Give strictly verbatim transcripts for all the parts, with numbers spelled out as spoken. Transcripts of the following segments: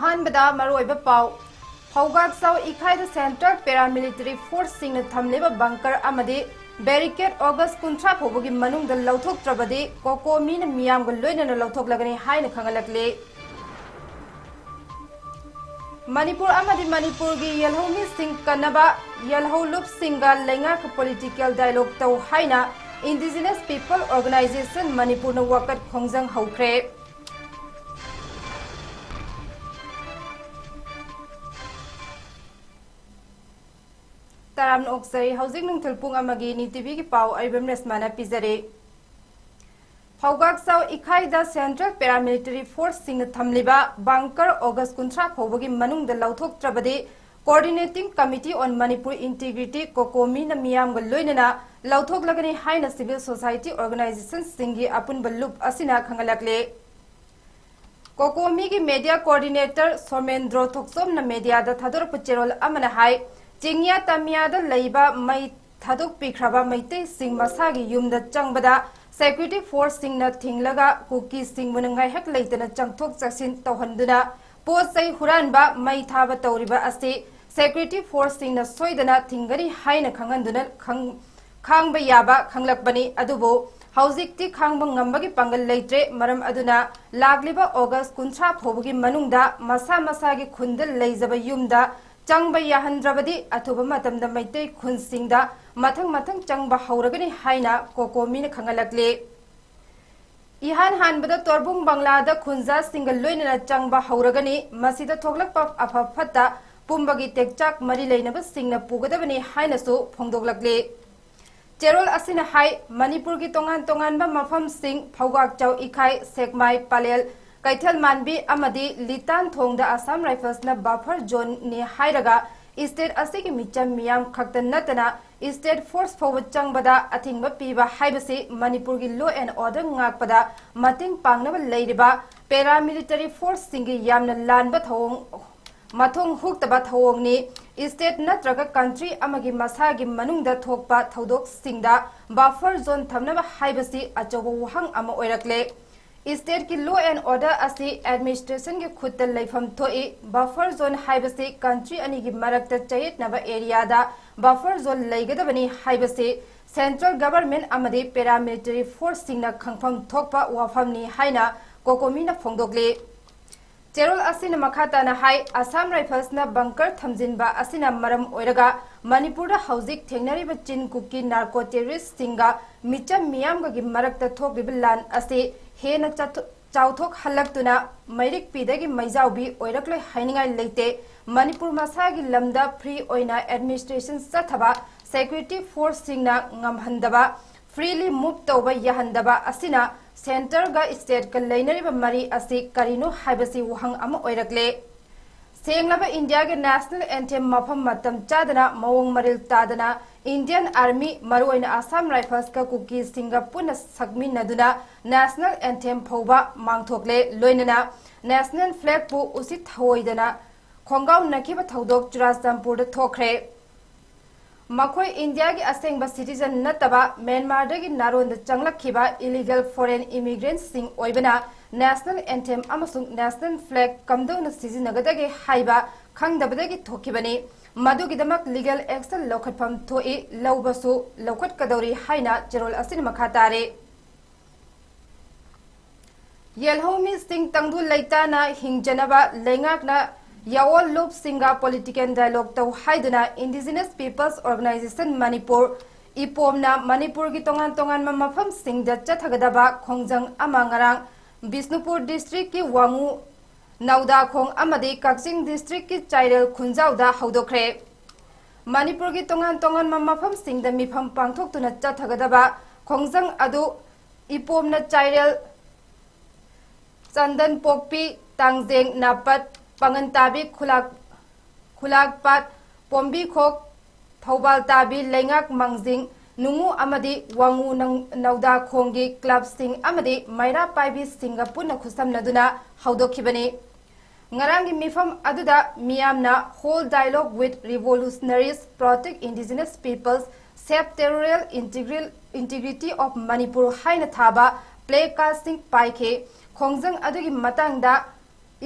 ꯑꯍꯥꯟꯕꯗ ꯃꯔꯨꯑꯣꯏꯕ ꯄꯥꯎ꯫ ꯐꯧꯒꯥꯛꯆꯥꯎ ꯏꯈꯥꯏꯗ Central Paramilitary Forceꯁꯤꯡꯅ ꯊꯝꯂꯤꯕ bunker ꯑꯃꯗꯤ barricade August ꯀꯨꯟꯊ꯭ꯔꯥ ꯐꯥꯎꯕꯒꯤ ꯃꯅꯨꯡꯗ ꯂꯧꯊꯣꯛꯇ꯭ꯔꯕꯗꯤ COCOMIꯅ ꯃꯤꯌꯥꯝꯒ ꯂꯣꯏꯅꯅ ꯂꯧꯊꯣꯛꯂꯒꯅꯤ ꯍꯥꯏꯅ ꯈꯪꯍꯜꯂꯛꯂꯤ꯫ ꯃꯅꯤꯄꯨꯔ ꯑꯃꯗꯤ ꯃꯅꯤꯄꯨꯔꯒꯤ ꯌꯦꯜꯍꯧꯃꯤꯁꯤꯡ ꯀꯟꯅꯕ ꯌꯦꯜꯍꯧꯂꯨꯞꯁꯤꯡꯒ ꯂꯩꯉꯥꯛꯀ political dialogue ꯇꯧ ꯍꯥꯏꯅ Indigenous People Organisation ꯃꯅꯤꯄꯨꯔꯅ ꯋꯥꯀꯠ ꯈꯣꯡꯖꯪ ꯍꯧꯈ꯭ꯔꯦ꯫ ꯇꯔꯥꯝꯅ ꯑꯣꯛꯆꯔꯤ꯫ ꯍꯧꯖꯤꯛ ꯅꯨꯡꯊꯤꯜ ꯄꯨꯡ ꯑꯃꯒꯤ ꯅꯤꯇꯤꯕꯤꯒꯤ ꯄꯥꯎ ꯑꯔꯤꯕꯝ ꯔꯦꯁꯃꯥꯅ ꯄꯤꯖꯔꯤ꯫ ꯐꯧꯒꯥꯛꯆꯥꯎ ꯏꯈꯥꯏꯗ Central Paramilitary Forceꯁꯤꯡꯅ ꯊꯝꯂꯤꯕ bunker August ꯀꯨꯟꯊ꯭ꯔꯥ ꯐꯥꯎꯕꯒꯤ ꯃꯅꯨꯡꯗ ꯂꯧꯊꯣꯛꯇ꯭ꯔꯕꯗꯤ Coordinating Committee on Manipur Integrity, COCOMIꯅ ꯃꯤꯌꯥꯝꯒ ꯂꯣꯏꯅꯅ ꯂꯧꯊꯣꯛꯂꯒꯅꯤ ꯍꯥꯏꯅ civil society organisationꯁꯤꯡꯒꯤ ꯑꯄꯨꯟꯕ ꯂꯨꯞ ꯑꯁꯤꯅ ꯈꯪꯍꯜꯂꯛꯂꯦ꯫ COCOMIꯒꯤ media coordinator ꯁꯣꯃꯦꯟꯗ꯭ꯔꯣ ꯊꯣꯛꯆꯣꯝꯅ mediaꯗ ꯊꯥꯗꯣꯔꯛꯄ ꯆꯦꯔꯣꯜ ꯑꯃꯅ ꯍꯥꯏ, ꯆꯤꯡꯌꯥ ꯇꯝꯌꯥꯗ ꯂꯩꯕ ꯃꯩ ꯊꯥꯗꯣꯛꯄꯤꯈ꯭ꯔꯕ ꯃꯩꯇꯩꯁꯤꯡ ꯃꯁꯥꯒꯤ ꯌꯨꯝꯗ ꯆꯪꯕꯗ security forceꯁꯤꯡꯅ ꯊꯤꯡꯂꯒ ꯀꯨꯀꯤꯁꯤꯡꯕꯨꯅ ꯉꯥꯏꯍꯥꯛ ꯂꯩꯇꯅ ꯆꯪꯊꯣꯛ ꯆꯪꯁꯤꯟ ꯇꯧꯍꯟꯗꯨꯅ ꯄꯣꯠ ꯆꯩ ꯍꯨꯔꯥꯟꯕ, ꯃꯩ ꯊꯥꯕ ꯇꯧꯔꯤꯕ ꯑꯁꯤ security forceꯁꯤꯡꯅ ꯁꯣꯏꯗꯅ ꯊꯤꯡꯒꯅꯤ ꯍꯥꯏꯅ ꯈꯪꯍꯟꯗꯨꯅ ꯈꯪ-, ꯈꯥꯡꯕ ꯌꯥꯕ ꯈꯪꯂꯛꯄꯅꯤ꯫ ꯑꯗꯨꯕꯨ ꯍꯧꯖꯤꯛꯇꯤ ꯈꯥꯡꯕ ꯉꯝꯕꯒꯤ ꯄꯥꯡꯒꯜ ꯂꯩꯇ꯭ꯔꯦ꯫ ꯃꯔꯝ ꯑꯗꯨꯅ ꯂꯥꯛꯂꯤꯕ August ꯀꯨꯟꯊ꯭ꯔꯥ ꯐꯥꯎꯕꯒꯤ ꯃꯅꯨꯡꯗ ꯃꯁꯥ ꯃꯁꯥꯒꯤ ꯈꯨꯟꯗ ꯂꯩꯖꯕ ꯌꯨꯝꯗ ꯆꯪꯕ ꯌꯥꯍꯟꯗ꯭ꯔꯕꯗꯤ ꯑꯊꯨꯕ ꯃꯇꯝꯗ ꯃꯩꯇꯩ ꯈꯨꯟꯁꯤꯡꯗ ꯃꯊꯪ ꯃꯊꯪ ꯆꯪꯕ ꯍꯧꯔꯒꯅꯤ ꯍꯥꯏꯅ COCOMIꯅ ꯈꯪꯍꯜꯂꯛꯂꯤ꯫ ꯏꯍꯥꯟ ꯍꯥꯟꯕꯗ ꯇꯣꯔꯕꯨꯡ ꯕꯪꯂꯥꯗ ꯈꯨꯟꯖꯥꯁꯤꯡꯒ ꯂꯣꯏꯅꯅ ꯆꯪꯕ ꯍꯧꯔꯒꯅꯤ꯫ ꯃꯁꯤꯗ ꯊꯣꯛꯂꯛꯄ ꯑꯐ ꯐꯠꯇ ꯄꯨꯝꯕꯒꯤ ꯇꯦꯛꯆꯥꯛ ꯃꯔꯤ ꯂꯩꯅꯕꯁꯤꯡꯅ ꯄꯨꯒꯗꯕꯅꯤ ꯍꯥꯏꯅꯁꯨ ꯐꯣꯡꯗꯣꯛꯂꯛꯂꯤ꯫ ꯆꯦꯔꯣꯜ ꯑꯁꯤꯅ ꯍꯥꯏ, ꯃꯅꯤꯄꯨꯔꯒꯤ ꯇꯣꯉꯥꯟ ꯇꯣꯉꯥꯟꯕ ꯃꯐꯝꯁꯤꯡ ꯐꯧꯒꯥꯛꯆꯥꯎ ꯏꯈꯥꯏ, ꯁꯦꯛꯃꯥꯏ, ꯄꯂꯦꯜ, ꯀꯩꯊꯦꯜ ꯃꯥꯟꯕꯤ ꯑꯃꯗꯤ ꯂꯤꯇꯥꯟ ꯊꯣꯡꯗ Assam Riflesꯅ buffer zoneꯅꯤ ꯍꯥꯏꯔꯒ state ꯑꯁꯤꯒꯤ ꯃꯤꯆꯝ ꯃꯤꯌꯥꯝ ꯈꯛꯇ ꯅꯠꯇꯅ state force ꯐꯥꯎꯕ ꯆꯪꯕꯗ ꯑꯊꯤꯡꯕ ꯄꯤꯕ ꯍꯥꯏꯕꯁꯤ ꯃꯅꯤꯄꯨꯔꯒꯤ law and order ꯉꯥꯛꯄꯗ ꯃꯇꯦꯡ ꯄꯥꯡꯅꯕ ꯂꯩꯔꯤꯕ paramilitary forceꯁꯤꯡꯒꯤ ꯌꯥꯝꯅ ꯂꯥꯟꯕ ꯊꯧꯑꯣꯡ, ꯃꯊꯣꯡ ꯍꯨꯛꯇꯕ ꯊꯧꯑꯣꯡꯅꯤ꯫ State ꯅꯠꯇ꯭ꯔꯒ country ꯑꯃꯒꯤ ꯃꯁꯥꯒꯤ ꯃꯅꯨꯡꯗ ꯊꯣꯛꯄ ꯊꯧꯗꯣꯛꯁꯤꯡꯗ buffer zone ꯊꯝꯅꯕ ꯍꯥꯏꯕꯁꯤ ꯑꯆꯧꯕ ꯋꯥꯍꯪ ꯑꯃ ꯑꯣꯏꯔꯛꯂꯦ꯫ Stateꯀꯤ law and order ꯑꯁꯤ administrationꯒꯤ ꯈꯨꯠꯇ ꯂꯩꯐꯝ ꯊꯣꯛꯏ꯫ Buffer zone ꯍꯥꯏꯕꯁꯤ country ꯑꯅꯤꯒꯤ ꯃꯔꯛꯇ ꯆꯌꯦꯠꯅꯕ areaꯗ buffer zone ꯂꯩꯒꯗꯕꯅꯤ ꯍꯥꯏꯕꯁꯤ central government ꯑꯃꯗꯤ paramilitary forceꯁꯤꯡꯅ ꯈꯪꯐꯝ ꯊꯣꯛꯄ ꯋꯥꯐꯝꯅꯤ ꯍꯥꯏꯅ COCOMIꯅ ꯐꯣꯡꯗꯣꯛꯂꯤ꯫ ꯆꯦꯔꯣꯜ ꯑꯁꯤꯅ ꯃꯈꯥ ꯇꯥꯅ ꯍꯥꯏ, Assam Riflesꯅ bunker ꯊꯝꯖꯤꯟꯕ ꯑꯁꯤꯅ ꯃꯔꯝ ꯑꯣꯏꯔꯒ ꯃꯅꯤꯄꯨꯔꯗ ꯍꯧꯖꯤꯛ ꯊꯦꯡꯅꯔꯤꯕ ꯆꯤꯟ ꯀꯨꯀꯤ narco terroristꯁꯤꯡꯒ ꯃꯤꯆꯝ ꯃꯤꯌꯥꯝꯒꯒꯤ ꯃꯔꯛꯇ ꯊꯣꯛꯂꯤꯕ ꯂꯥꯟ ꯑꯁꯤ ꯍꯦꯟꯅ ꯆꯥꯎꯊꯣꯛꯍꯜꯂꯛꯇꯨꯅ ꯃꯩꯔꯤꯛꯄꯤꯗꯒꯤ ꯃꯩꯖꯥꯎꯕꯤ ꯑꯣꯏꯔꯛꯂꯣꯏ ꯍꯥꯏꯅꯤꯡꯉꯥꯏ ꯂꯩꯇꯦ꯫ ꯃꯅꯤꯄꯨꯔ ꯃꯁꯥꯒꯤ ꯂꯝꯗ free ꯑꯣꯏꯅ administration ꯆꯠꯊꯕ security forceꯁꯤꯡꯅ ꯉꯝꯍꯟꯗꯕ, freely move ꯇꯧꯕ ꯌꯥꯍꯟꯗꯕ ꯑꯁꯤꯅ centreꯒ stateꯀ ꯂꯩꯅꯔꯤꯕ ꯃꯔꯤ ꯑꯁꯤ ꯀꯔꯤꯅꯣ ꯍꯥꯏꯕꯁꯤ ꯋꯥꯍꯪ ꯑꯃ ꯑꯣꯏꯔꯛꯂꯦ꯫ ꯁꯦꯡꯂꯕ ꯏꯟꯗꯤꯌꯥꯒꯤ national anthem ꯃꯐꯝ ꯃꯇꯝ ꯆꯥꯗꯅ ꯃꯑꯣꯡ ꯃꯔꯤꯜ ꯇꯥꯗꯅ Indian Army, ꯃꯔꯨꯑꯣꯏꯅ Assam Riflesꯀ ꯀꯨꯀꯤꯁꯤꯡꯒ ꯄꯨꯟꯅ ꯁꯛꯃꯤꯟꯅꯗꯨꯅ national anthem ꯐꯥꯎꯕ ꯃꯥꯡꯊꯣꯛꯂꯦ꯫ ꯂꯣꯏꯅꯅ national flagꯄꯨ ꯎꯁꯤꯠ ꯊꯑꯣꯏꯗꯅ ꯈꯣꯡꯒꯥꯎ ꯅꯈꯤꯕ ꯊꯧꯗꯣꯛ ꯆꯨꯔꯥꯆꯥꯟꯄꯨꯔꯗ ꯊꯣꯛꯈ꯭ꯔꯦ꯫ ꯃꯈꯣꯏ ꯏꯟꯗꯤꯌꯥꯒꯤ ꯑꯁꯦꯡꯕ citizen ꯅꯠꯇꯕ ꯃ꯭ꯌꯥꯟꯃꯥꯔꯗꯒꯤ ꯅꯥꯔꯣꯟꯗ ꯆꯪꯂꯛꯈꯤꯕ illegal foreign immigrantꯁꯤꯡ ꯑꯣꯏꯕꯅ national anthem ꯑꯃꯁꯨꯡ national flag ꯀꯝꯗꯧꯅ ꯁꯤꯖꯤꯟꯅꯒꯗꯒꯦ ꯍꯥꯏꯕ ꯈꯪꯗꯕꯗꯒꯤ ꯊꯣꯛꯈꯤꯕꯅꯤ꯫ ꯃꯗꯨꯒꯤꯗꯃꯛ legal action ꯂꯧꯈꯠꯐꯝ ꯊꯣꯛꯏ, ꯂꯧꯕꯁꯨ ꯂꯧꯈꯠꯀꯗꯧꯔꯤ ꯍꯥꯏꯅ ꯆꯦꯔꯣꯜ ꯑꯁꯤꯅ ꯃꯈꯥ ꯇꯥꯔꯦ꯫ ꯌꯦꯜꯍꯧꯃꯤꯁꯤꯡ ꯇꯪꯗꯨ ꯂꯩꯇꯥꯅ ꯍꯤꯡꯖꯅꯕ ꯂꯩꯉꯥꯛꯅ ꯌꯥꯑꯣꯜ ꯂꯨꯞꯁꯤꯡꯒ political dialogue ꯇꯧ ꯍꯥꯏꯗꯨꯅ Indigenous Peoples Organisation ꯃꯅꯤꯄꯨꯔ, ꯏꯄꯣꯝꯅ ꯃꯅꯤꯄꯨꯔꯒꯤ ꯇꯣꯉꯥꯟ ꯇꯣꯉꯥꯟꯕ ꯃꯐꯝꯁꯤꯡꯗ ꯆꯠꯊꯒꯗꯕ ꯈꯣꯡꯖꯪ ꯑꯃ ꯉꯔꯥꯡ ꯕꯤꯁꯅꯨꯄꯨꯔ districtꯀꯤ ꯋꯥꯉꯨ ꯅꯧꯗꯥꯈꯣꯡ ꯑꯃꯗꯤ ꯀꯛꯆꯤꯡ districtꯀꯤ ꯆꯥꯏꯔꯦꯜ ꯈꯨꯟꯖꯥꯎꯗ ꯍꯧꯗꯣꯛꯈ꯭ꯔꯦ꯫ ꯃꯅꯤꯄꯨꯔꯒꯤ ꯇꯣꯉꯥꯟ ꯇꯣꯉꯥꯟꯕ ꯃꯐꯝꯁꯤꯡꯗ ꯃꯤꯐꯝ ꯄꯥꯡꯊꯣꯛꯇꯨꯅ ꯆꯠꯊꯒꯗꯕ ꯈꯣꯡꯖꯪ ꯑꯗꯨ ꯏꯄꯣꯝꯅ ꯆꯥꯏꯔꯦꯜ, ꯆꯟꯗꯟ ꯄꯣꯛꯄꯤ, ꯇꯥꯡꯖꯦꯡ ꯅꯥꯄꯠ, ꯄꯥꯉꯟ ꯇꯥꯕꯤ ꯈꯨꯂꯥꯛ-, ꯈꯨꯂꯥꯛꯄꯥꯠ, ꯄꯣꯝꯕꯤꯈꯣꯛ, ꯊꯧꯕꯥꯜ ꯇꯥꯕꯤ, ꯂꯩꯉꯥꯛ ꯃꯥꯡꯖꯤꯡ, ꯅꯨꯡꯉꯨ ꯑꯃꯗꯤ ꯋꯥꯉꯨ ꯅꯪ-, ꯅꯧꯗꯥꯈꯣꯡꯒꯤ clubꯁꯤꯡ ꯑꯃꯗꯤ ꯃꯩꯔꯥ ꯄꯥꯏꯕꯤꯁꯤꯡꯒ ꯄꯨꯟꯅ ꯈꯨꯠꯁꯝꯅꯗꯨꯅ ꯍꯧꯗꯣꯛꯈꯤꯕꯅꯤ꯫ ꯉꯔꯥꯡꯒꯤ ꯃꯤꯐꯝ ꯑꯗꯨꯗ ꯃꯤꯌꯥꯝꯅ Hold Dialogue with Revolutionaries, Protect Indigenous Peoples, Save Territorial Integral-, Integrity of Manipur ꯍꯥꯏꯅ ꯊꯥꯕ ꯄ꯭ꯂꯦ ꯀꯥꯔꯗꯁꯤꯡ ꯄꯥꯏꯈꯤ꯫ ꯈꯣꯡꯖꯪ ꯑꯗꯨꯒꯤ ꯃꯇꯥꯡꯗ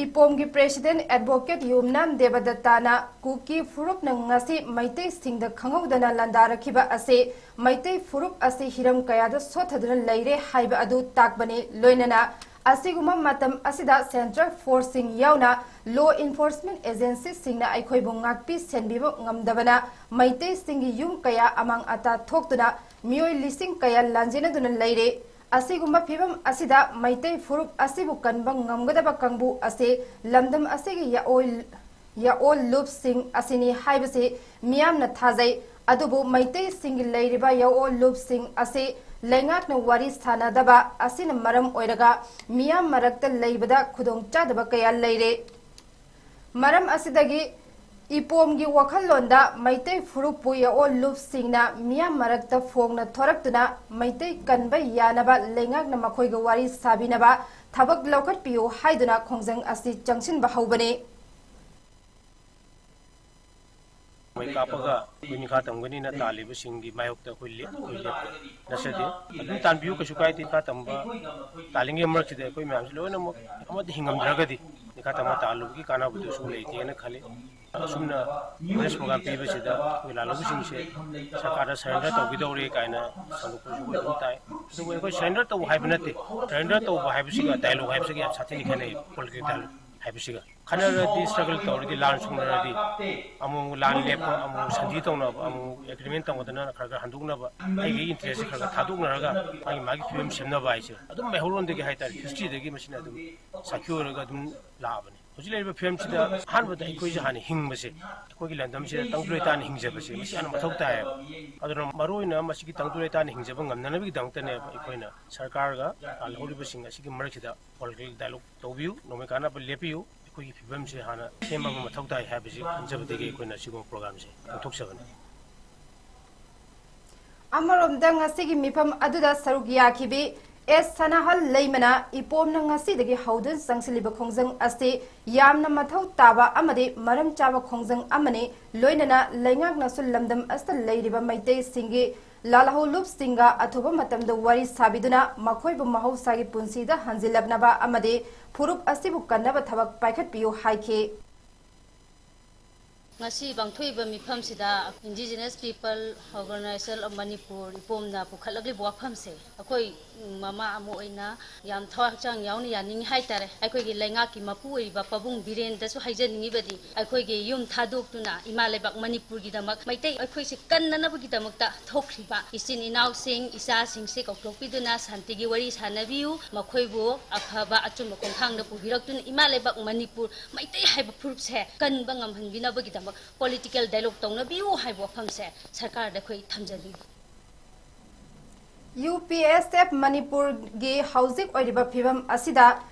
ꯏꯄꯣꯝꯒꯤ ꯄ꯭ꯔꯦꯁꯤꯗꯦꯟ ꯑꯦꯗꯚꯣꯀꯦꯠ ꯌꯨꯝꯅꯥꯝ ꯗꯦꯕꯗꯠꯇꯥꯅ ꯀꯨꯀꯤ ꯐꯨꯔꯨꯞꯅ ꯉꯁꯤ ꯃꯩꯇꯩꯁꯤꯡꯗ ꯈꯪꯍꯧꯗꯅ ꯂꯥꯟꯗꯥꯔꯛꯈꯤꯕ ꯑꯁꯤ ꯃꯩꯇꯩ ꯐꯨꯔꯨꯞ ꯑꯁꯤ ꯍꯤꯔꯝ ꯀꯌꯥꯗ ꯁꯣꯠꯊꯗꯨꯅ ꯂꯩꯔꯦ ꯍꯥꯏꯕ ꯑꯗꯨ ꯇꯥꯛꯄꯅꯤ꯫ ꯂꯣꯏꯅꯅ ꯑꯁꯤꯒꯨꯝꯕ ꯃꯇꯝ ꯑꯁꯤꯗ ꯁꯦꯟꯇ꯭ꯔꯦꯜ ꯐꯣꯔꯁꯁꯤꯡ ꯌꯥꯎꯅ ꯂꯣ ꯏꯟꯐꯣꯔꯁꯃꯦꯟ ꯑꯦꯖꯦꯟꯁꯤꯁꯤꯡꯅ ꯑꯩꯈꯣꯏꯕꯨ ꯉꯥꯛꯄꯤ ꯁꯦꯟꯕꯤꯕ ꯉꯝꯗꯕꯅ ꯃꯩꯇꯩꯁꯤꯡꯒꯤ ꯌꯨꯝ ꯀꯌꯥ ꯑꯃꯥꯡ ꯑꯇꯥ ꯊꯣꯛꯇꯨꯅ ꯃꯤꯑꯣꯏ ꯂꯤꯁꯤꯡ ꯀꯌꯥ ꯂꯥꯟꯖꯦꯟꯅꯗꯨꯅ ꯂꯩꯔꯦ꯫ ꯑꯁꯤꯒꯨꯝꯕ ꯐꯤꯕꯝ ꯑꯁꯤꯗ ꯃꯩꯇꯩ ꯐꯨꯔꯨꯞ ꯑꯁꯤꯕꯨ ꯀꯟꯕ ꯉꯝꯒꯗꯕ ꯀꯥꯡꯕꯨ ꯑꯁꯤ ꯂꯝꯗꯝ ꯑꯁꯤꯒꯤ ꯌꯥꯑꯣꯜ ꯌꯥꯑꯣꯜ ꯂꯨꯞꯁꯤꯡ ꯑꯁꯤꯅꯤ ꯍꯥꯏꯕꯁꯤ ꯃꯤꯌꯥꯝꯅ ꯊꯥꯖꯩ꯫ ꯑꯗꯨꯕꯨ ꯃꯩꯇꯩꯁꯤꯡꯒꯤ ꯂꯩꯔꯤꯕ ꯌꯥꯑꯣꯜ ꯂꯨꯞꯁꯤꯡ ꯑꯁꯤ ꯂꯩꯉꯥꯛꯅ ꯋꯥꯔꯤ ꯁꯥꯅꯗꯕ ꯑꯁꯤꯅ ꯃꯔꯝ ꯑꯣꯏꯔꯒ ꯃꯤꯌꯥꯝ ꯃꯔꯛꯇ ꯂꯩꯕꯗ ꯈꯨꯗꯣꯡꯆꯥꯗꯕ ꯀꯌꯥ ꯂꯩꯔꯦ꯫ ꯃꯔꯝ ꯑꯁꯤꯗꯒꯤ ꯏꯄꯣꯝꯒꯤ ꯋꯥꯈꯜꯂꯣꯟꯗ ꯃꯩꯇꯩ ꯐꯨꯔꯨꯞꯄꯨ ꯌꯥꯑꯣꯜ ꯂꯨꯞꯁꯤꯡꯅ ꯃꯤꯌꯥꯝ ꯃꯔꯛꯇ ꯐꯣꯡꯅ ꯊꯣꯔꯛꯇꯨꯅ ꯃꯩꯇꯩ ꯀꯟꯕ ꯌꯥꯅꯕ ꯂꯩꯉꯥꯛꯅ ꯃꯈꯣꯏꯒ ꯋꯥꯔꯤ ꯁꯥꯕꯤꯅꯕ ꯊꯕꯛ ꯂꯧꯈꯠꯄꯤꯌꯨ ꯍꯥꯏꯗꯨꯅ ꯈꯣꯡꯖꯪ ꯑꯁꯤ ꯆꯪꯁꯤꯟꯕ ꯍꯧꯕꯅꯤ꯫ ꯃꯩ ꯀꯥꯞꯄꯒ ꯑꯩꯈꯣꯏ ꯅꯤꯡꯈꯥ ꯇꯝꯒꯅꯤꯅ ꯇꯥꯜꯂꯤꯕꯁꯤꯡꯒꯤ ꯃꯥꯌꯣꯛꯇ ꯑꯩꯈꯣꯏ ꯂꯦꯞ-, ꯑꯩꯈꯣꯏ ꯂꯦꯞꯄ ꯅꯠꯆꯗꯦ꯫ ꯑꯗꯨꯝ ꯇꯥꯟꯕꯤꯌꯨ, ꯀꯩꯁꯨ ꯀꯥꯏꯗꯦ꯫ ꯅꯤꯡꯈꯥ ꯇꯝꯕ ꯇꯥꯜꯂꯤꯉꯩ ꯃꯔꯛꯁꯤꯗ ꯑꯩꯈꯣꯏ ꯃꯌꯥꯝꯁꯤ ꯂꯣꯏꯅꯃꯛ ꯑꯃꯠꯇ ꯍꯤꯡꯉꯝꯗ꯭ꯔꯒꯗꯤ ꯅꯤꯡꯈꯥ ꯇꯝꯕ ꯇꯥꯜꯂꯨꯕꯒꯤ ꯀꯥꯟꯅꯕꯗꯨꯁꯨ ꯂꯩꯇꯦꯅ ꯈꯜꯂꯤ꯫ ꯑꯁꯨꯝꯅ ꯑꯦꯋꯦꯔꯅꯦꯁ ꯄ꯭ꯔꯣꯒ꯭ꯔꯥꯝ ꯄꯤꯕꯁꯤꯗ ꯑꯩꯈꯣꯏ ꯂꯥꯜꯍꯧꯕꯁꯤꯡꯁꯦ ꯁꯔꯀꯥꯔꯗ ꯁꯔꯦꯟꯗꯔ ꯇꯧꯈꯤꯗꯧꯔꯦ ꯀꯥꯏꯅ ꯁꯟꯗꯣꯛꯄꯁꯨ ꯑꯩꯈꯣꯏ ꯑꯗꯨꯝ ꯇꯥꯏ꯫ ꯑꯗꯨꯕꯨ ꯑꯩꯈꯣꯏ ꯁꯔꯦꯟꯗꯔ ꯇꯧꯕ ꯍꯥꯏꯕ ꯅꯠꯇꯦ꯫ ꯁꯔꯦꯟꯗꯔ ꯇꯧꯕ ꯍꯥꯏꯕꯁꯤꯒ ꯗꯥꯏꯂꯣꯒ ꯍꯥꯏꯕꯁꯤꯒ ꯌꯥꯝ ꯁꯥꯊꯤꯅ ꯈꯦꯠꯅꯩ꯫ ꯄꯣꯂꯤꯇꯤꯀꯦꯜ ꯗꯥꯏꯂꯣꯒ ꯍꯥꯏꯕꯁꯤꯒ ꯈꯟꯅꯔꯗꯤ, ꯁ꯭ꯇ꯭ꯔꯒꯜ ꯇꯧꯔꯗꯤ, ꯂꯥꯟ ꯁꯣꯛꯅꯔꯗꯤ, ꯑꯃꯨꯛ ꯂꯥꯟ ꯂꯦꯞꯄ, ꯑꯃꯨꯛ ꯁꯟꯙꯤ ꯇꯧꯅꯕ, ꯑꯃꯨꯛ ꯑꯦꯒ꯭ꯔꯤꯃꯦꯟ ꯇꯧꯅꯗꯅ ꯈꯔ ꯈꯔ ꯍꯟꯗꯣꯛꯅꯕ, ꯑꯩꯒꯤ ꯏꯟꯇꯔꯦꯁꯁꯦ ꯈꯔ ꯈꯔ ꯊꯥꯗꯣꯛꯅꯔꯒ ꯃꯥꯒꯤ ꯃꯥꯒꯤ ꯐꯤꯕꯝ ꯁꯦꯝꯅꯕ ꯍꯥꯏꯁꯦ ꯑꯗꯨꯝ ꯃꯩꯍꯧꯔꯣꯟꯗꯒꯤ ꯍꯥꯏꯇꯥꯔꯦ, ꯍꯤꯁꯇ꯭ꯔꯤꯗꯒꯤ ꯃꯁꯤꯅ ꯑꯗꯨꯝ ꯁꯥꯈꯤ ꯑꯣꯏꯔꯒ ꯑꯗꯨꯝ ꯂꯥꯛꯑꯕꯅꯤ꯫ ꯍꯧꯖꯤꯛ ꯂꯩꯔꯤꯕ ꯐꯤꯕꯝꯁꯤꯗ ꯑꯍꯥꯟꯕꯗ ꯑꯩꯈꯣꯏꯁꯦ ꯍꯥꯟꯅ ꯍꯤꯡꯕꯁꯦ, ꯑꯩꯈꯣꯏꯒꯤ ꯂꯝꯗꯝꯁꯤꯗ ꯇꯪꯗꯨ ꯂꯩꯇꯥꯅ ꯍꯤꯡꯖꯕꯁꯦ ꯃꯁꯤ ꯌꯥꯝꯅ ꯃꯊꯧ ꯇꯥꯏꯌꯦꯕ꯫ ꯑꯗꯨꯅ ꯃꯔꯨꯑꯣꯏꯅ ꯃꯁꯤꯒꯤ ꯇꯪꯗꯨ ꯂꯩꯇꯥꯅ ꯍꯤꯡꯖꯕ ꯉꯝꯅꯅꯕꯒꯤꯗꯃꯛꯇꯅꯦꯕ ꯑꯩꯈꯣꯏꯅ ꯁꯔꯀꯥꯔꯒ ꯂꯥꯜꯍꯧꯔꯤꯕꯁꯤꯡ ꯑꯁꯤꯒꯤ ꯃꯔꯛꯁꯤꯗ ꯄꯣꯂꯤꯇꯤꯀꯦꯜ ꯗꯥꯏꯂꯣꯒ ꯇꯧꯕꯤꯌꯨ, ꯅꯣꯡꯃꯩ ꯀꯥꯟꯅꯕ ꯂꯦꯞꯄꯤꯌꯨ, ꯑꯩꯈꯣꯏꯒꯤ ꯐꯤꯕꯝꯁꯦ ꯍꯥꯟꯅ ꯁꯦꯝꯕ ꯑꯃ ꯃꯊꯧ ꯇꯥꯏ ꯍꯥꯏꯕꯁꯤ ꯈꯟꯖꯕꯗꯒꯤ ꯑꯩꯈꯣꯏꯅ ꯁꯤꯒꯨꯝꯕ ꯄ꯭ꯔꯣꯒ꯭ꯔꯥꯝꯁꯦ ꯄꯥꯡꯊꯣꯛꯆꯕꯅꯤ꯫ ꯑꯃꯔꯣꯝꯗ ꯉꯁꯤꯒꯤ ꯃꯤꯐꯝ ꯑꯗꯨꯗ ꯁꯔꯨꯛ ꯌꯥꯈꯤꯕꯤ ꯑꯦꯁ ꯁꯅꯥꯍꯜ ꯂꯩꯃꯅ ꯏꯄꯣꯝꯅ ꯉꯁꯤꯗꯒꯤ ꯍꯧꯗꯨꯅ ꯆꯪꯁꯤꯜꯂꯤꯕ ꯈꯣꯡꯖꯪ ꯑꯁꯤ ꯌꯥꯝꯅ ꯃꯊꯧ ꯇꯥꯕ ꯑꯃꯗꯤ ꯃꯔꯝ ꯆꯥꯕ ꯈꯣꯡꯖꯪ ꯑꯃꯅꯤ꯫ ꯂꯣꯏꯅꯅ ꯂꯩꯉꯥꯛꯅꯁꯨ ꯂꯝꯗꯝ ꯑꯁꯤꯗ ꯂꯩꯔꯤꯕ ꯃꯩꯇꯩꯁꯤꯡꯒꯤ ꯂꯥꯜꯍꯧꯂꯨꯞꯁꯤꯡꯒ ꯑꯊꯨꯕ ꯃꯇꯝꯗ ꯋꯥꯔꯤ ꯁꯥꯕꯤꯗꯨꯅ ꯃꯈꯣꯏꯕꯨ ꯃꯍꯧꯁꯥꯒꯤ ꯄꯨꯟꯁꯤꯗ ꯍꯟꯖꯤꯜꯂꯛꯅꯕ ꯑꯃꯗꯤ ꯐꯨꯔꯨꯞ ꯑꯁꯤꯕꯨ ꯀꯟꯅꯕ ꯊꯕꯛ ꯄꯥꯏꯈꯠꯄꯤꯌꯨ ꯍꯥꯏꯈꯤ꯫ ꯉꯁꯤ ꯄꯥꯡꯊꯣꯛꯏꯕ ꯃꯤꯐꯝꯁꯤꯗ Indigenous People Organization of Manipur, ꯏꯄꯣꯝꯅ ꯄꯨꯈꯠꯂꯛꯂꯤꯕ ꯋꯥꯐꯝꯁꯦ, ꯑꯩꯈꯣꯏ ꯃꯃꯥ ꯑꯃ ꯑꯣꯏꯅ ꯌꯥꯝ ꯊꯋꯥꯏ ꯍꯛꯆꯥꯡ ꯌꯥꯎꯅ ꯌꯥꯅꯤꯡꯉꯤ ꯍꯥꯏꯇꯥꯔꯦ꯫ ꯑꯩꯈꯣꯏꯒꯤ ꯂꯩꯉꯥꯛꯀꯤ ꯃꯄꯨ ꯑꯣꯏꯔꯤꯕ ꯄꯥꯕꯨꯡ ꯕꯤꯔꯦꯟꯗꯁꯨ ꯍꯥꯏꯖꯅꯤꯡꯉꯤꯕꯗꯤ, ꯑꯩꯈꯣꯏꯒꯤ ꯌꯨꯝ ꯊꯥꯗꯣꯛꯇꯨꯅ ꯏꯃꯥ ꯂꯩꯕꯥꯛ ꯃꯅꯤꯄꯨꯔꯒꯤꯗꯃꯛ, ꯃꯩꯇꯩ ꯑꯩꯈꯣꯏꯁꯦ ꯀꯟꯅꯅꯕꯒꯤꯗꯃꯛꯇ ꯊꯣꯛꯈ꯭ꯔꯤꯕ ꯏꯆꯤꯟ ꯏꯅꯥꯎꯁꯤꯡ, ꯏꯆꯥꯁꯤꯡꯁꯦ ꯀꯧꯊꯣꯛꯄꯤꯗꯨꯅ ꯁꯥꯟꯇꯤꯒꯤ ꯋꯥꯔꯤ ꯁꯥꯟꯅꯕꯤꯌꯨ, ꯃꯈꯣꯏꯕꯨ ꯑꯐꯕ ꯑꯆꯨꯝꯕ ꯈꯣꯡꯊꯥꯡꯗ ꯄꯨꯕꯤꯔꯛꯇꯨꯅ ꯏꯃꯥ ꯂꯩꯕꯥꯛ ꯃꯅꯤꯄꯨꯔ, ꯃꯩꯇꯩ ꯍꯥꯏꯕ ꯐꯨꯔꯨꯞꯁꯦ ꯀꯟꯕ ꯉꯝꯍꯟꯕꯤꯅꯕꯒꯤꯗꯃꯛ political dialogue ꯇꯧꯅꯕꯤꯌꯨ ꯍꯥꯏꯕ ꯋꯥꯐꯝꯁꯦ ꯁꯔꯀꯥꯔꯗ ꯑꯩꯈꯣꯏ ꯊꯝꯖꯅꯤꯡꯏ꯫ ꯌꯨ ꯄꯤ ꯑꯦꯁ ꯑꯦꯐ ꯃꯅꯤꯄꯨꯔꯒꯤ ꯍꯧꯖꯤꯛ ꯑꯣꯏꯔꯤꯕ ꯐꯤꯕꯝ ꯑꯁꯤꯗ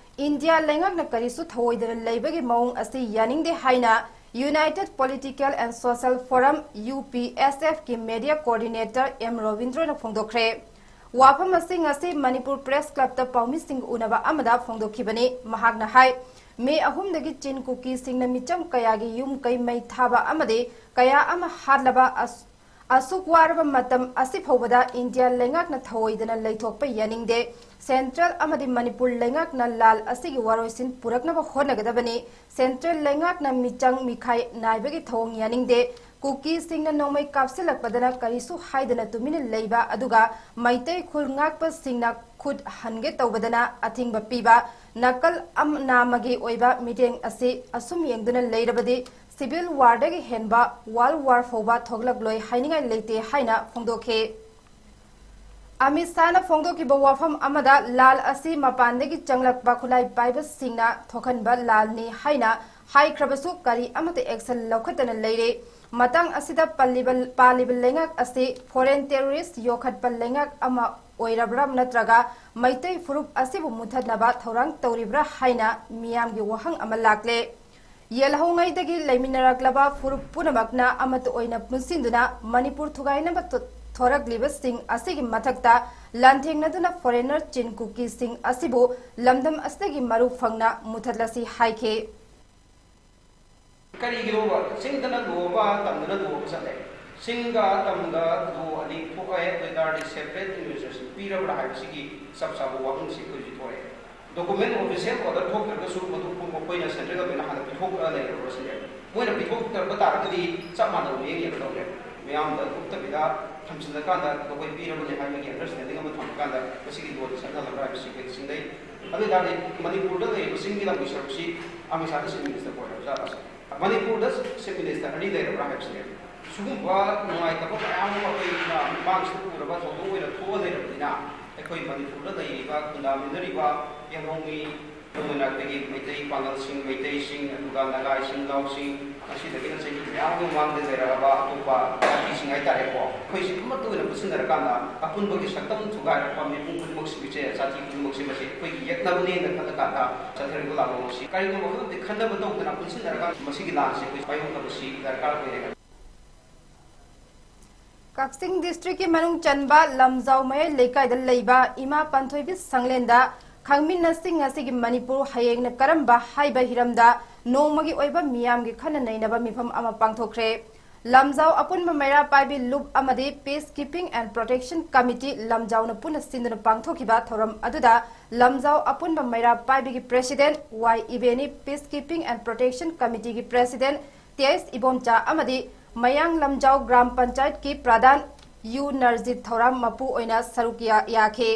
ꯏꯟꯗꯤꯌꯥ ꯂꯩꯉꯥꯛꯅ ꯀꯔꯤꯁꯨ ꯊꯧꯑꯣꯏꯗꯅ ꯂꯩꯕꯒꯤ ꯃꯑꯣꯡ ꯑꯁꯤ ꯌꯥꯅꯤꯡꯗꯦ ꯍꯥꯏꯅ United Political and Social Forum, U P S F ꯀꯤ media coordinator ꯑꯦꯝ ꯔꯣꯕꯤꯟꯗ꯭ꯔꯣꯅ ꯐꯣꯡꯗꯣꯛꯈ꯭ꯔꯦ꯫ ꯋꯥꯐꯝ ꯑꯁꯤ ꯉꯁꯤ ꯃꯅꯤꯄꯨꯔ ꯄ꯭ꯔꯦꯁ ꯀ꯭ꯂꯕꯇ ꯄꯥꯎꯃꯤꯁꯤꯡꯒ ꯎꯅꯕ ꯑꯃꯗ ꯐꯣꯡꯗꯣꯛꯈꯤꯕꯅꯤ꯫ ꯃꯍꯥꯛꯅ ꯍꯥꯏ, ꯃꯦ ꯑꯍꯨꯝꯗꯒꯤ ꯆꯤꯟ ꯀꯨꯀꯤꯁꯤꯡꯅ ꯃꯤꯆꯝ ꯀꯌꯥꯒꯤ ꯌꯨꯝ ꯀꯩ ꯃꯩ ꯊꯥꯕ ꯑꯃꯗꯤ ꯀꯌꯥ ꯑꯃ ꯍꯥꯠꯂꯕ ꯑꯁ-, ꯑꯁꯨꯛ ꯋꯥꯔꯕ ꯃꯇꯝ ꯑꯁꯤ ꯐꯥꯎꯕꯗ ꯏꯟꯗꯤꯌꯥ ꯂꯩꯉꯥꯛꯅ ꯊꯧꯑꯣꯏꯗꯅ ꯂꯩꯊꯣꯛꯄ ꯌꯥꯅꯤꯡꯗꯦ꯫ ꯁꯦꯟꯇ꯭ꯔꯦꯜ ꯑꯃꯗꯤ ꯃꯅꯤꯄꯨꯔ ꯂꯩꯉꯥꯛꯅ ꯂꯥꯜ ꯑꯁꯤꯒꯤ ꯋꯥꯔꯣꯏꯁꯤꯟ ꯄꯨꯔꯛꯅꯕ ꯍꯣꯠꯅꯒꯗꯕꯅꯤ꯫ ꯁꯦꯟꯇ꯭ꯔꯦꯜ ꯂꯩꯉꯥꯛꯅ ꯃꯤꯆꯪ ꯃꯤꯈꯥꯏ ꯅꯥꯏꯕꯒꯤ ꯊꯧꯑꯣꯡ ꯌꯥꯅꯤꯡꯗꯦ꯫ ꯀꯨꯀꯤꯁꯤꯡꯅ ꯅꯣꯡꯃꯩ ꯀꯥꯞꯁꯤꯜꯂꯛꯄꯗꯅ ꯀꯔꯤꯁꯨ ꯍꯥꯏꯗꯅ ꯇꯨꯃꯤꯟꯅ ꯂꯩꯕ, ꯑꯗꯨꯒ ꯃꯩꯇꯩ ꯈꯨꯜ ꯉꯥꯛꯄꯁꯤꯡꯅ ꯈꯨꯠ ꯍꯟꯒꯦ ꯇꯧꯕꯗꯅ ꯑꯊꯤꯡꯕ ꯄꯤꯕ, ꯅꯥꯀꯜ ꯑꯝ-, ꯅꯥꯝꯃꯒꯤ ꯑꯣꯏꯕ ꯃꯤꯠꯌꯦꯡ ꯑꯁꯤ ꯑꯁꯨꯝ ꯌꯦꯡꯗꯨꯅ ꯂꯩꯔꯕꯗꯤ civil war ꯗꯒꯤ ꯍꯦꯟꯕ world war ꯐꯥꯎꯕ ꯊꯣꯛꯂꯛꯂꯣꯏ ꯍꯥꯏꯅꯤꯡꯉꯥꯏ ꯂꯩꯇꯦ ꯍꯥꯏꯅ ꯐꯣꯡꯗꯣꯛꯈꯤ꯫ ꯑꯃꯤꯠ ꯁꯥꯍꯅ ꯐꯣꯡꯗꯣꯛꯈꯤꯕ ꯋꯥꯐꯝ ꯑꯃꯗ ꯂꯥꯜ ꯑꯁꯤ ꯃꯄꯥꯟꯗꯒꯤ ꯆꯪꯂꯛꯄ ꯈꯨꯠꯂꯥꯏ ꯄꯥꯏꯕꯁꯤꯡꯅ ꯊꯣꯛꯍꯟꯕ ꯂꯥꯜꯅꯤ ꯍꯥꯏꯅ ꯍꯥꯏꯈ꯭ꯔꯕꯁꯨ ꯀꯔꯤ ꯑꯃꯠꯇ action ꯂꯧꯈꯠꯇꯅ ꯂꯩꯔꯦ꯫ ꯃꯇꯥꯡ ꯑꯁꯤꯗ ꯄꯜꯂꯤꯕ, ꯄꯥꯜꯂꯤꯕ ꯂꯩꯉꯥꯛ ꯑꯁꯤ foreign terrorist ꯌꯣꯛꯈꯠꯄ ꯂꯩꯉꯥꯛ ꯑꯃ ꯑꯣꯏꯔꯕ꯭ꯔꯥ ꯅꯠꯇ꯭ꯔꯒ ꯃꯩꯇꯩ ꯐꯨꯔꯨꯞ ꯑꯁꯤꯕꯨ ꯃꯨꯊꯠꯅꯕ ꯊꯧꯔꯥꯡ ꯇꯧꯔꯤꯕ꯭ꯔꯥ ꯍꯥꯏꯅ ꯃꯤꯌꯥꯝꯒꯤ ꯋꯥꯍꯪ ꯑꯃ ꯂꯥꯛꯂꯦ꯫ ꯌꯦꯜꯍꯧꯉꯩꯗꯒꯤ ꯂꯩꯃꯤꯟꯅꯔꯛꯂꯕ ꯐꯨꯔꯨꯞ ꯄꯨꯝꯅꯃꯛꯅ ꯑꯃꯠꯇ ꯑꯣꯏꯅ ꯄꯨꯟꯁꯤꯟꯗꯨꯅ ꯃꯅꯤꯄꯨꯔ ꯊꯨꯒꯥꯏꯅꯕ ꯊꯣ-, ꯊꯣꯔꯛꯂꯤꯕꯁꯤꯡ ꯑꯁꯤꯒꯤ ꯃꯊꯛꯇ ꯂꯥꯟꯊꯦꯡꯅꯗꯨꯅ foreigner ꯆꯤꯟ ꯀꯨꯀꯤꯁꯤꯡ ꯑꯁꯤꯕꯨ ꯂꯝꯗꯝ ꯑꯁꯤꯗꯒꯤ ꯃꯔꯨ ꯐꯪꯅ ꯃꯨꯊꯠꯂꯁꯤ ꯍꯥꯏꯈꯤ꯫ ꯀꯔꯤꯒꯤꯅꯣꯕ ꯆꯤꯡꯗꯅ ꯂꯨꯍꯣꯡꯕ, ꯇꯝꯗꯅ ꯂꯨꯍꯣꯡꯕ ꯆꯠꯂꯦ? ꯆꯤꯡꯒ ꯇꯝꯒ ꯂꯣ ꯑꯅꯤ ꯊꯣꯛꯑꯦ, ꯑꯗꯨ ꯑꯣꯏꯇꯥꯔꯗꯤ separate administration ꯄꯤꯔꯕ꯭ꯔꯥ ꯍꯥꯏꯕꯁꯤꯒꯤ ꯆꯞ ꯆꯥꯕ ꯋꯥꯍꯪꯁꯤ ꯑꯩꯈꯣꯏ ꯍꯧꯖꯤꯛ ꯊꯣꯛꯑꯦ꯫ Document official order ꯊꯣꯛꯇ꯭ꯔꯒꯁꯨ ꯃꯗꯨ ꯃꯈꯣꯏꯅ central government ꯍꯥꯟꯅ ꯄꯤꯊꯣꯛꯑ ꯂꯩꯔꯕ꯭ꯔꯥ ꯁꯤꯅꯦ꯫ ꯃꯣꯏꯅ ꯄꯤꯊꯣꯛꯇ꯭ꯔꯕ ꯇꯥꯔꯒꯗꯤ ꯆꯞ ꯃꯥꯟꯅꯕ ꯃꯤꯠꯌꯦꯡ ꯌꯦꯡꯒꯗꯧꯅꯦ꯫ ꯃꯤꯌꯥꯝꯗ ꯎꯞꯇꯕꯤꯗ ꯊꯝꯖꯤꯜꯂꯀꯥꯟꯗ ꯃꯈꯣꯏ ꯄꯤꯔꯕꯅꯤ ꯍꯥꯏꯕꯒꯤ understanding ꯑꯃ ꯊꯝꯃꯀꯥꯟꯗ ꯃꯁꯤꯒꯤ ꯂꯣꯗꯤ ꯆꯠꯅꯍꯜꯂꯕ꯭ꯔꯥ ꯍꯥꯏꯕꯁꯤ ꯑꯩꯈꯣꯏ ꯆꯤꯡꯅꯩ꯫ ꯑꯗꯨ ꯑꯣꯏꯇꯥꯔꯗꯤ ꯃꯅꯤꯄꯨꯔꯗ ꯂꯩꯔꯤꯕ ꯆꯤꯡꯒꯤ ꯂꯝꯒꯤ ꯁꯔꯨꯛꯁꯤ ꯑꯃꯤꯠ ꯁꯥꯍꯗ chief minister ꯑꯣꯏꯔꯕ ꯖꯥꯠꯂꯥ? ꯃꯅꯤꯄꯨꯔꯗ chief minister ꯑꯅꯤ ꯂꯩꯔꯕ꯭ꯔꯥ ꯍꯥꯏꯕꯁꯤꯅꯦ꯫ ꯁꯤꯒꯨꯝꯕ ꯅꯨꯡꯉꯥꯏꯇꯕ ꯃꯌꯥꯝ ꯑꯃ ꯑꯩꯈꯣꯏ ꯃꯤꯃꯥꯡꯁꯤꯗ ꯎꯔꯕ ꯊꯧꯗꯣꯛ ꯑꯣꯏꯅ ꯊꯣꯛꯑ ꯂꯩꯔꯕꯅꯤꯅ, ꯑꯩꯈꯣꯏ ꯃꯅꯤꯄꯨꯔꯗ ꯂꯩꯔꯤꯕ ꯈꯨꯟꯗꯥꯃꯤꯟꯅꯔꯤꯕ ꯌꯦꯜꯍꯧꯃꯤ, ꯑꯗꯨꯒ ꯑꯩꯈꯣꯏꯒꯤ ꯃꯩꯇꯩ ꯄꯥꯉꯜꯁꯤꯡ, ꯃꯩꯇꯩꯁꯤꯡ, ꯑꯗꯨꯒ ꯅꯥꯒꯥ ꯏꯆꯤꯟ ꯏꯅꯥꯎꯁꯤꯡ, ꯉꯁꯤꯗꯒꯤꯅ ꯆꯍꯤ ꯃꯌꯥꯝ ꯑꯃꯒꯤ ꯃꯃꯥꯡꯗ ꯂꯩꯔꯛꯑꯕ ꯑꯇꯣꯞꯄ ꯖꯥꯇꯤꯁꯤꯡ ꯍꯥꯏꯇꯥꯔꯦꯀꯣ, ꯑꯩꯈꯣꯏꯁꯤ ꯑꯃꯠꯇ ꯑꯣꯏꯅ ꯄꯨꯟꯁꯤꯟꯅꯔꯀꯥꯟꯗ ꯑꯄꯨꯟꯕꯒꯤ ꯁꯛꯇꯝ ꯊꯨꯒꯥꯏꯔꯛꯄ ꯃꯤꯄꯨꯝ ꯈꯨꯗꯤꯡꯃꯛꯁꯤꯡꯁꯦ, ꯖꯥꯇꯤ ꯈꯨꯗꯤꯡꯃꯛꯁꯦ, ꯃꯁꯤ ꯑꯩꯈꯣꯏꯒꯤ ꯌꯦꯛꯅꯕꯅꯦꯅ ꯈꯜꯂꯀꯥꯟꯗ ꯆꯠꯊꯔꯤꯕ ꯂꯥꯟꯐꯝ ꯑꯁꯤ ꯀꯔꯤꯒꯨꯝꯕ ꯈꯨꯗꯤꯡꯃꯛꯇꯤ ꯈꯟꯅꯕ ꯇꯧꯗꯅ ꯄꯨꯟꯁꯤꯟꯅꯔꯀꯥꯟꯗ ꯃꯁꯤꯒꯤ ꯂꯥꯟꯁꯤ ꯑꯩꯈꯣꯏ ꯃꯥꯌꯣꯛꯅꯕꯁꯤ ꯗꯔꯀꯥꯔ ꯑꯣꯏꯔꯦ꯫ ꯀꯛꯆꯤꯡ districtꯀꯤ ꯃꯅꯨꯡ ꯆꯟꯕ ꯂꯝꯖꯥꯎ ꯃꯌꯥꯏ ꯂꯩꯀꯥꯏꯗ ꯂꯩꯕ ꯏꯃꯥ ꯄꯥꯟꯊꯣꯏꯕꯤ ꯁꯪꯂꯦꯟꯗ ꯈꯪꯃꯤꯟꯅꯁꯤ ꯉꯁꯤꯒꯤ ꯃꯅꯤꯄꯨꯔ ꯍꯌꯦꯡꯅ ꯀꯔꯝꯕ ꯍꯥꯏꯕ ꯍꯤꯔꯝꯗ ꯅꯣꯡꯃꯒꯤ ꯑꯣꯏꯕ ꯃꯤꯌꯥꯝꯒꯤ ꯈꯟꯅ ꯅꯩꯅꯕ ꯃꯤꯐꯝ ꯑꯃ ꯄꯥꯡꯊꯣꯛꯈ꯭ꯔꯦ꯫ ꯂꯝꯖꯥꯎ ꯑꯄꯨꯟꯕ ꯃꯩꯔꯥ ꯄꯥꯏꯕꯤ ꯂꯨꯞ ꯑꯃꯗꯤ Peace Keeping and Protection Committee ꯂꯝꯖꯥꯎꯅ ꯄꯨꯟꯅ ꯁꯤꯟꯗꯨꯅ ꯄꯥꯡꯊꯣꯛꯈꯤꯕ ꯊꯧꯔꯝ ꯑꯗꯨꯗ ꯂꯝꯖꯥꯎ ꯑꯄꯨꯟꯕ Meira Paibi president Y Ibeni, Peace Keeping and Protection Committeeꯒꯤ president ꯇꯤ ꯑꯩꯆ ꯏꯕꯣꯝꯆꯥ ꯑꯃꯗꯤ ꯃꯌꯥꯡ ꯂꯝꯖꯥꯎ ꯒ꯭ꯔꯥꯝ ꯄꯟꯆꯥꯌꯠꯀꯤ ꯄ꯭ꯔꯙꯥꯟ ꯌꯨ ꯅꯔꯖꯤꯠ ꯊꯧꯔꯥꯝ ꯃꯄꯨ ꯑꯣꯏꯅ ꯁꯔꯨꯛ ꯌꯥ-, ꯌꯥꯈꯤ꯫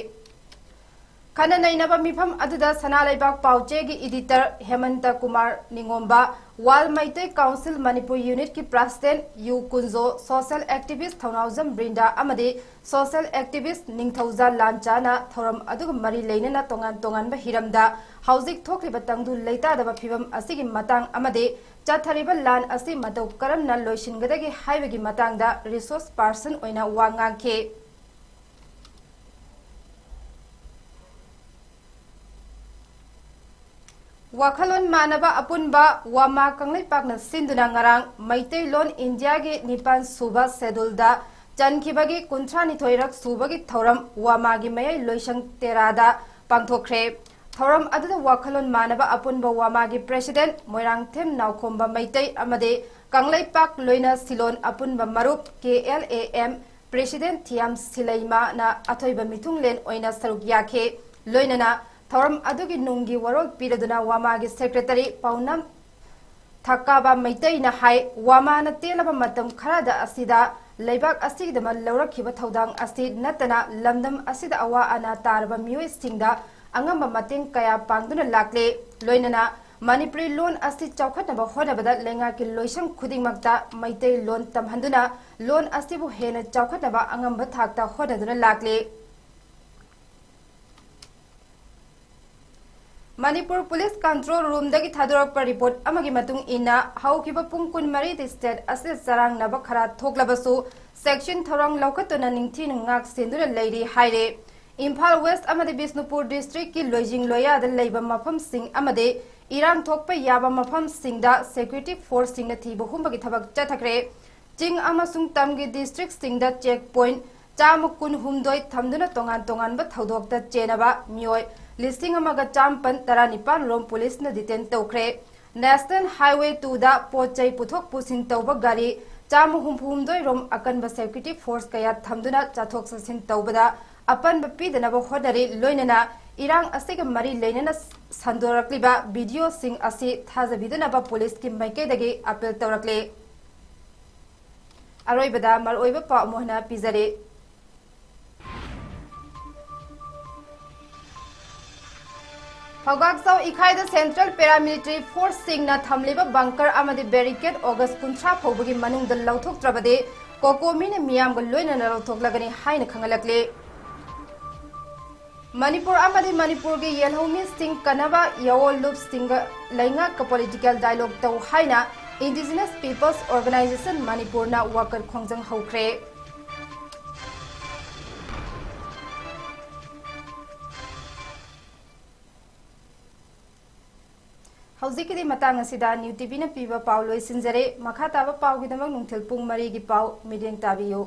ꯈꯟꯅ ꯅꯩꯅꯕ ꯃꯤꯐꯝ ꯑꯗꯨꯗ ꯁꯅꯥ ꯂꯩꯕꯥꯛ ꯄꯥꯎꯆꯦꯒꯤ editor Hemanta Kumar Ningomba, World Meitei Council Manipur Unitꯀꯤ president U Kunjo, social activist Thounaojam Brinda ꯑꯃꯗꯤ social activist ꯅꯤꯡꯊꯧꯖꯥ ꯂꯥꯟꯆꯥꯅ ꯊꯧꯔꯝ ꯑꯗꯨꯒ ꯃꯔꯤ ꯂꯩꯅꯅ ꯇꯣꯉꯥꯟ ꯇꯣꯉꯥꯟꯕ ꯍꯤꯔꯝꯗ ꯍꯧꯖꯤꯛ ꯊꯣꯛꯂꯤꯕ ꯇꯪꯗꯨ ꯂꯩꯇꯥꯗꯕ ꯐꯤꯕꯝ ꯑꯁꯤꯒꯤ ꯃꯇꯥꯡ ꯑꯃꯗꯤ ꯆꯠꯊꯔꯤꯕ ꯂꯥꯟ ꯑꯁꯤ ꯃꯇꯧ ꯀꯔꯝꯅ ꯂꯣꯏꯁꯤꯟꯒꯗꯒꯦ ꯍꯥꯏꯕꯒꯤ ꯃꯇꯥꯡꯗ resource person ꯑꯣꯏꯅ ꯋꯥ ꯉꯥꯡꯈꯤ꯫ ꯋꯥꯈꯜꯂꯣꯟ ꯃꯥꯟꯅꯕ ꯑꯄꯨꯟꯕ ꯋꯥꯃꯥ ꯀꯪꯂꯩꯄꯥꯛꯅ ꯁꯤꯟꯗꯨꯅ ꯉꯔꯥꯡ ꯃꯩꯇꯩꯂꯣꯟ ꯏꯟꯗꯤꯌꯥꯒꯤ ꯅꯤꯄꯥꯟ ꯁꯨꯕ scheduleꯗ ꯆꯟꯈꯤꯕꯒꯤ ꯀꯨꯟꯊ꯭ꯔꯥꯅꯤꯊꯣꯏꯔꯛ ꯁꯨꯕꯒꯤ ꯊꯧꯔꯝ ꯋꯥꯃꯥꯒꯤ ꯃꯌꯥꯏ ꯂꯣꯏꯁꯪ ꯇꯦꯔꯥꯗ ꯄꯥꯡꯊꯣꯛꯈ꯭ꯔꯦ꯫ ꯊꯧꯔꯝ ꯑꯗꯨꯗ ꯋꯥꯈꯜꯂꯣꯟ ꯃꯥꯟꯅꯕ ꯑꯄꯨꯟꯕ ꯋꯥꯃꯥꯒꯤ president ꯃꯣꯏꯔꯥꯡꯊꯦꯝ ꯅꯥꯎꯈꯣꯝꯕ ꯃꯩꯇꯩ ꯑꯃꯗꯤ ꯀꯪꯂꯩꯄꯥꯛ ꯂꯣꯏꯅ ꯁꯤꯂꯣꯟ ꯑꯄꯨꯟꯕ ꯃꯔꯨꯞ, ꯀꯦ ꯑꯦꯜ ꯑꯦ ꯑꯦꯝ, ꯄ꯭ꯔꯦꯁꯤꯗꯦꯟꯠ ꯊꯤꯌꯥꯝ ꯁꯤꯂꯩꯃꯥꯅ ꯑꯊꯣꯏꯕ ꯃꯤꯊꯨꯡꯂꯦꯟ ꯑꯣꯏꯅ ꯁꯔꯨꯛ ꯌꯥꯈꯤ꯫ ꯂꯣꯏꯅꯅ ꯊꯧꯔꯝ ꯑꯗꯨꯒꯤ ꯅꯨꯡꯒꯤ ꯋꯥꯔꯣꯜ ꯄꯤꯔꯗꯨꯅ ꯋꯥꯃꯥꯒꯤ ꯁꯦꯀ꯭ꯔꯦꯇꯔꯤ ꯄꯥꯎꯅꯝ ꯊꯀꯥꯕ ꯃꯩꯇꯩꯅ ꯍꯥꯏ, ꯋꯥꯃꯥꯅ ꯇꯦꯜꯂꯕ ꯃꯇꯝ ꯈꯔꯗ ꯑꯁꯤꯗ ꯂꯩꯕꯥꯛ ꯑꯁꯤꯒꯤꯗꯃꯛ ꯂꯧꯔꯛꯈꯤꯕ ꯊꯧꯗꯥꯡ ꯑꯁꯤ ꯅꯠꯇꯅ ꯂꯝꯗꯝ ꯑꯁꯤꯗ ꯑꯋꯥ ꯑꯅꯥ ꯇꯥꯔꯕ ꯃꯤꯑꯣꯏꯁꯤꯡꯗ ꯑꯉꯝꯕ ꯃꯇꯦꯡ ꯀꯌꯥ ꯄꯥꯡꯗꯨꯅ ꯂꯥꯛꯂꯦ꯫ ꯂꯣꯏꯅꯅ ꯃꯅꯤꯄꯨꯔꯤ ꯂꯣꯟ ꯑꯁꯤ ꯆꯥꯎꯈꯠꯅꯕ ꯍꯣꯠꯅꯕꯗ ꯂꯩꯉꯥꯛꯀꯤ ꯂꯣꯏꯁꯪ ꯈꯨꯗꯤꯡꯃꯛꯇ ꯃꯩꯇꯩ ꯂꯣꯟ ꯇꯝꯍꯟꯗꯨꯅ ꯂꯣꯟ ꯑꯁꯤꯕꯨ ꯍꯦꯟꯅ ꯆꯥꯎꯈꯠꯅꯕ ꯑꯉꯝꯕ ꯊꯥꯛꯇ ꯍꯣꯠꯅꯗꯨꯅ ꯂꯥꯛꯂꯦ꯫ ꯃꯅꯤꯄꯨꯔ ꯄꯨꯂꯤꯁ ꯀꯟꯇ꯭ꯔꯣꯜ ꯔꯨꯝꯗꯒꯤ ꯊꯥꯗꯣꯔꯛꯄ ꯔꯤꯄꯣꯔꯠ ꯑꯃꯒꯤ ꯃꯇꯨꯡ ꯏꯟꯅ, ꯍꯧꯈꯤꯕ ꯄꯨꯡ ꯀꯨꯟꯃꯔꯤꯗ ꯁ꯭ꯇꯦꯠ ꯑꯁꯤꯗ ꯆꯔꯥꯡꯅꯕ ꯈꯔ ꯊꯣꯛꯂꯕꯁꯨ, ꯁꯦꯛꯁꯟ ꯊꯧꯔꯥꯡ ꯂꯧꯈꯠꯇꯨꯅ ꯅꯤꯡꯊꯤꯅ ꯉꯥꯛ ꯁꯦꯟꯗꯨꯅ ꯂꯩꯔꯤ ꯍꯥꯏꯔꯦ꯫ ꯏꯝꯐꯥꯜ ꯋꯦꯁ ꯑꯃꯗꯤ ꯕꯤꯁꯅꯨꯄꯨꯔ ꯗꯤꯁꯇ꯭ꯔꯤꯛꯀꯤ ꯂꯣꯏꯖꯤꯡ ꯂꯣꯌꯥꯗ ꯂꯩꯕ ꯃꯐꯝꯁꯤꯡ ꯑꯃꯗꯤ ꯏꯔꯥꯡ ꯊꯣꯛꯄ ꯌꯥꯕ ꯃꯐꯝꯁꯤꯡꯗ ꯁꯦꯀ꯭ꯌꯨꯔꯤꯇꯤ ꯐꯣꯔꯁꯁꯤꯡꯅ ꯊꯤꯕ ꯍꯨꯝꯕꯒꯤ ꯊꯕꯛ ꯆꯠꯊꯈ꯭ꯔꯦ꯫ ꯆꯤꯡ ꯑꯃꯁꯨꯡ ꯇꯝꯒꯤ ꯗꯤꯁꯇ꯭ꯔꯤꯛꯁꯤꯡꯗ ꯆꯦꯛ ꯄꯣꯏꯟꯠ ꯆꯥꯝꯃ ꯀꯨꯟꯍꯨꯝꯗꯣꯏ ꯊꯝꯗꯨꯅ ꯇꯣꯉꯥꯟ ꯇꯣꯉꯥꯟꯕ ꯊꯧꯗꯣꯛꯇ ꯆꯦꯟꯅꯕ ꯃꯤꯑꯣꯏ ꯂꯤꯁꯤꯡ ꯑꯃꯒ ꯆꯥꯃꯥꯄꯟ ꯇꯔꯥꯅꯤꯄꯥꯟ ꯔꯣꯝ ꯄꯨꯂꯤꯁꯅ ꯗꯤꯇꯦꯟ ꯇꯧꯈ꯭ꯔꯦ꯫ ꯅꯦꯁꯅꯦꯜ ꯍꯥꯏꯋꯦ ꯇꯨꯗ ꯄꯣꯠ ꯆꯩ ꯄꯨꯊꯣꯛ ꯄꯨꯁꯤꯟ ꯇꯧꯕ ꯒꯥꯔꯤ ꯆꯥꯝꯃ ꯍꯨꯝꯐꯨ ꯍꯨꯝꯗꯣꯏ ꯔꯣꯝ ꯑꯀꯟꯕ ꯁꯦꯀ꯭ꯌꯨꯔꯤꯇꯤ ꯐꯣꯔꯁ ꯀꯌꯥ ꯊꯝꯗꯨꯅ ꯆꯠꯊꯣꯛ ꯆꯠꯁꯤꯟ ꯇꯧꯕꯗ ꯑꯄꯟꯕ ꯄꯤꯗꯅꯕ ꯍꯣꯠꯅꯔꯤ꯫ ꯂꯣꯏꯅꯅ ꯏꯔꯥꯡ ꯑꯁꯤꯒ ꯃꯔꯤ ꯂꯩꯅꯅ ꯁꯟꯗꯣꯔꯛꯂꯤꯕ ꯚꯤꯗꯤꯑꯣꯁꯤꯡ ꯑꯁꯤ ꯊꯥꯖꯕꯤꯗꯅꯕ ꯄꯨꯂꯤꯁꯀꯤ ꯃꯥꯏꯀꯩꯗꯒꯤ ꯑꯄꯤꯜ ꯇꯧꯔꯛꯂꯤ꯫ ꯑꯔꯣꯏꯕꯗ ꯃꯔꯨꯑꯣꯏꯕ ꯄꯥꯎ ꯑꯃꯨꯛ ꯍꯟꯅ ꯄꯤꯖꯔꯤ꯫ ꯐꯧꯒꯥꯛꯆꯥꯎ ꯏꯈꯥꯏꯗ ꯁꯦꯟꯇ꯭ꯔꯦꯜ ꯄꯦꯔꯥꯃꯤꯂꯤꯇꯔꯤ ꯐꯣꯔꯁꯁꯤꯡꯅ ꯊꯝꯂꯤꯕ ꯕꯪꯀꯔ ꯑꯃꯗꯤ ꯕꯦꯔꯤꯀꯦꯗ ꯑꯣꯒꯁ ꯀꯨꯟꯊ꯭ꯔꯥ ꯐꯥꯎꯕꯒꯤ ꯃꯅꯨꯡꯗ ꯂꯧꯊꯣꯛꯇ꯭ꯔꯕꯗꯤ ꯀꯣꯀꯣꯃꯤꯅ ꯃꯤꯌꯥꯝꯒ ꯂꯣꯏꯅꯅ ꯂꯧꯊꯣꯛꯂꯒꯅꯤ ꯍꯥꯏꯅ ꯈꯪꯍꯜꯂꯛꯂꯤ꯫ ꯃꯅꯤꯄꯨꯔ ꯑꯃꯗꯤ ꯃꯅꯤꯄꯨꯔꯒꯤ ꯌꯦꯜꯍꯧꯃꯤꯁꯤꯡ ꯀꯟꯅꯕ ꯌꯥꯑꯣꯟ ꯂꯨꯞꯁꯤꯡꯒ ꯂꯩꯉꯥꯛꯀ ꯄꯣꯂꯤꯇꯤꯀꯦꯜ ꯗꯥꯏꯂꯣꯒ ꯇꯧ ꯍꯥꯏꯅ ꯏꯟꯗꯤꯖꯤꯅꯁ ꯄꯤꯄꯜꯁ ꯑꯣꯔꯒꯅꯥꯏꯖꯦꯁꯟ ꯃꯅꯤꯄꯨꯔꯅ ꯋꯥꯀꯠ ꯈꯣꯡꯖꯪ ꯍꯧꯈ꯭ꯔꯦ꯫ ꯍꯧꯖꯤꯛꯀꯤꯗꯤ ꯃꯇꯥꯡ ꯑꯁꯤꯗ ꯅ꯭ꯌꯨ ꯇꯤꯚꯤꯅ ꯄꯤꯕ ꯄꯥꯎ ꯂꯣꯏꯁꯤꯟꯖꯔꯦ꯫ ꯃꯈꯥ ꯇꯥꯕ ꯄꯥꯎꯒꯤꯗꯃꯛ ꯅꯨꯡꯊꯤꯜ ꯄꯨꯡ ꯃꯔꯤꯒꯤ ꯄꯥꯎ ꯃꯤꯠꯌꯦꯡ ꯇꯥꯕꯤꯌꯨ꯫